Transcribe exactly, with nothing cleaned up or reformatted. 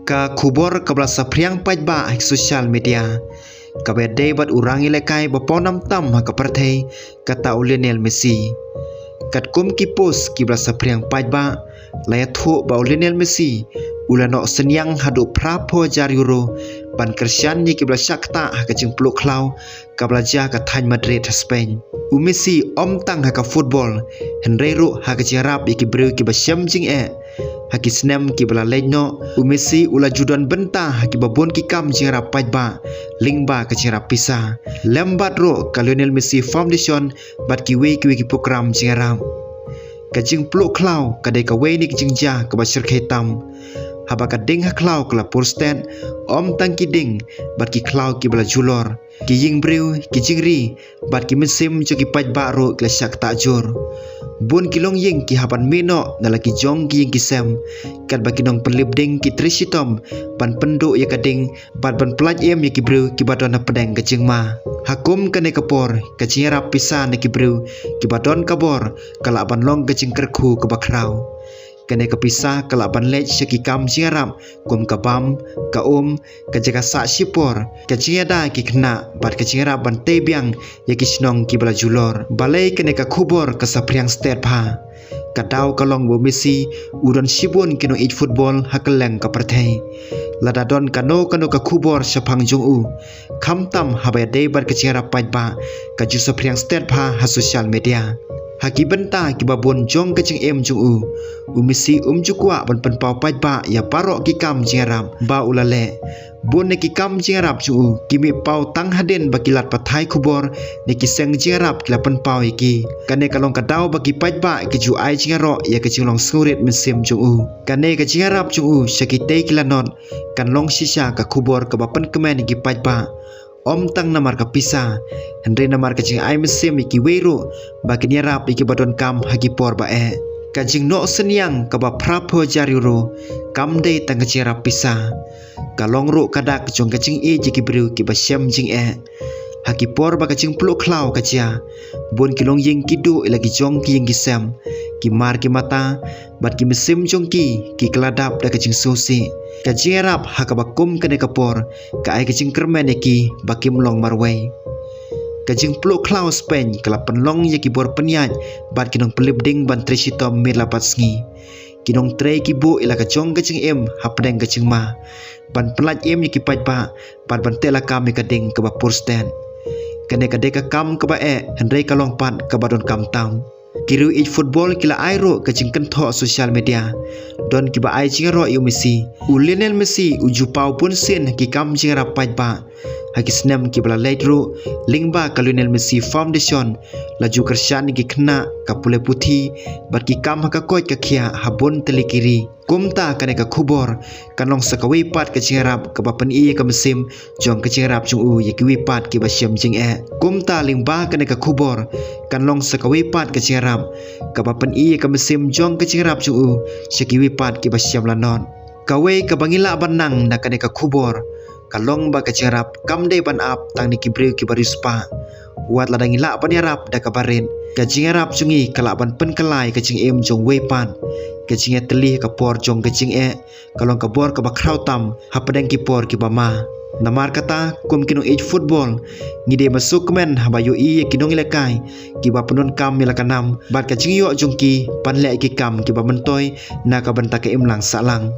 Ka khubor kaba la saphriang paidbah ha social media, kaba dei bad u rangïalehkai ba pawnam tam ha ka pyrthei, kata u Lionel Messi. Katkum ki post kiba la saphriang paidbah, la ïathuh ba u Lionel Messi u la noh synñiang haduh phra phew hajar euro ban kyrshan ïa kiba la shah ktah ha ka jingpluh khlaw kaba la jia ha ka thaiñ Madrid ha Spain. U Messi ym tang ha ka football, hynrei ruh ha ka jingïarap ïa ki briew kiba shem jingeh. Ha ki snem kiba la leit noh, u Messi u la ju don bynta ha kiba bun ki kam jingïarap paidbah lyngba ka jingïarap pisa, lem bad ruh ka Lionel Messi Foundation bad kiwei kiwei ki program jingïarap. Ka jingpluh khlaw ka dei kawei na ki jingjia kaba shyrkhei tam. Haba ka ding ha khlaw ka la pur stet, ym tang ki ding bad ki khlaw kiba la julor, ki ïing briew, ki jingri bad ki mynsiem jong ki paidbah ruh ki la shah ktah jur. Bun ki longïing ki hap ban mih noh na la ki jong ki ïing ki sem, katba ki nongpynlip ding ki trei shitom ban pynduh ïa ka ding bad ban pyllait im ïa ki briew kiba don hapdeng ka jingma. Ha kum kane ka por, ka jingïarap pisa na ki briew kiba don ka bor ka lah ban long ka jingkyrkhu kaba khraw. Kane ka pisa ka lah ban leit sha ki kam jingïarap kum ka bam, ka um, ka jaka sah shipor, ka jingïada ïa ki khynnah bad ka jingïarap ban tei biang ïa ki shnong kiba la julor. Balei kane ka khubor ka saphriang stet bha? Ka daw ka long ba u Messi u don shibun ki nongïeit football ha kylleng ka pyrthei. Lada don kano kano ka khubor shaphang jong u, khamtam haba ïadei bad ka jingïarap paidbah, ka ju saphriang stet bha ha social media. Ha ki bynta kiba bun jong ka jingim jong u, u Messi um ju kwah ban pynpaw paidbah ïa baroh ki kam jingïarap ba u la leh. Bun na ki kam jingïarap jong u ki mih paw tang hadien ba ki lad pathai khubor ne ki seng jingïarap ki la pynpaw ïa ki. Kane ka long ka daw ba ki paidbah ki ju ai jingïaroh ïa ka jinglong sngewrit mynsiem jong u. Kane ka jingïarap jong u sha kitei ki lanot kan long shisha ka khubor kaba pynkmen ïa ki paidbah. Ym tang namar ka pisa, hynrei namar ka jingai mynsiem ïa kiwei ruh ba kin ïarap ïa kiba donkam ha ki por ba eh. Ka jingnoh synñiang kaba phra phew hajar euro kam dei tang ka jingïarap pisa. Ka long ruh ka dak jong ka jingïeit ïa ki briew kiba shem jingeh. Ha ki por ba ka jingpluh khlaw ka jia, bun ki longïing ki duh ïa la ki jong ki ïing ki sem, ki mar ki mata bad ki mynsiem jong ki ki kylla dap da ka jingsngewsih. Ka jingïarap ha kaba kum kane ka por ka ai ka jingkyrmen ïa ki ba kim long marwei. Ka jingpluh khlaw Spain ka la pynlong ïa ki bor pynïaid bad ki nongpynlip ding ban trei shitom miet la bad sngi. Ki nongtrei ki buh ïa la ka jong ka jingim hapdeng ka jingma ban pyllait im ïa ki paidbah bad ban teh lakam ïa ka ding kaba pur stet. Kane ka dei ka kam kaba eh, hynrei ka long pat kaba donkam tam. Ki riewïeit football ki la ai ruh ka jingkynthoh social media. Don kiba ai jingïaroh ïa u Messi. U Lionel Messi u ju paw bun sien ha ki kam jingïarap paidbah. Ha ki snem kiba la leit ruh, lyngba ka Lionel Messi Foundation, la ju kyrshan ïa ki khynnah, ka pule puthi bad ki kam ha ka koit ka khiah ha bun tylli ki ri. Kumta kane ka khubor kan long sa kawei pat ka jingïarap kaba pyni ïa ka mynsiem jong ka jingïarap jong u ïa kiwei pat kiba shem jingeh. Kumta lyngba kane ka khubor kan long sa kawei pat ka jingïarap kaba pyni ïa ka mynsiem jong ka jingïarap jong u sha kiwei pat kiba shem lanot. Kawei kaba ngi lah ban nang na kane ka khubor ka long ba ka jingïarap kam dei ban ap tang na ki briew kiba riewspah. Wat lada ngi lah ban ïarap da kaba rit, ka jingïarap jong ngi ka lah ban pynkylla ïa ka jingim jong uwei pat. Ka jingïatylli ha ka por jong ka jingeh ka long ka bor kaba khraw tam hapdeng ki por kiba ma. Namar kata, kum ki nongïeit football, ngi dei ban sngewkmen haba ïohi ïa ki nongïalehkai kiba pyndonkam ïa la ka nam bad ka jingïoh jong ki ban leh ïa ki kam kiba myntoi na ka bynta ka imlang sahlang.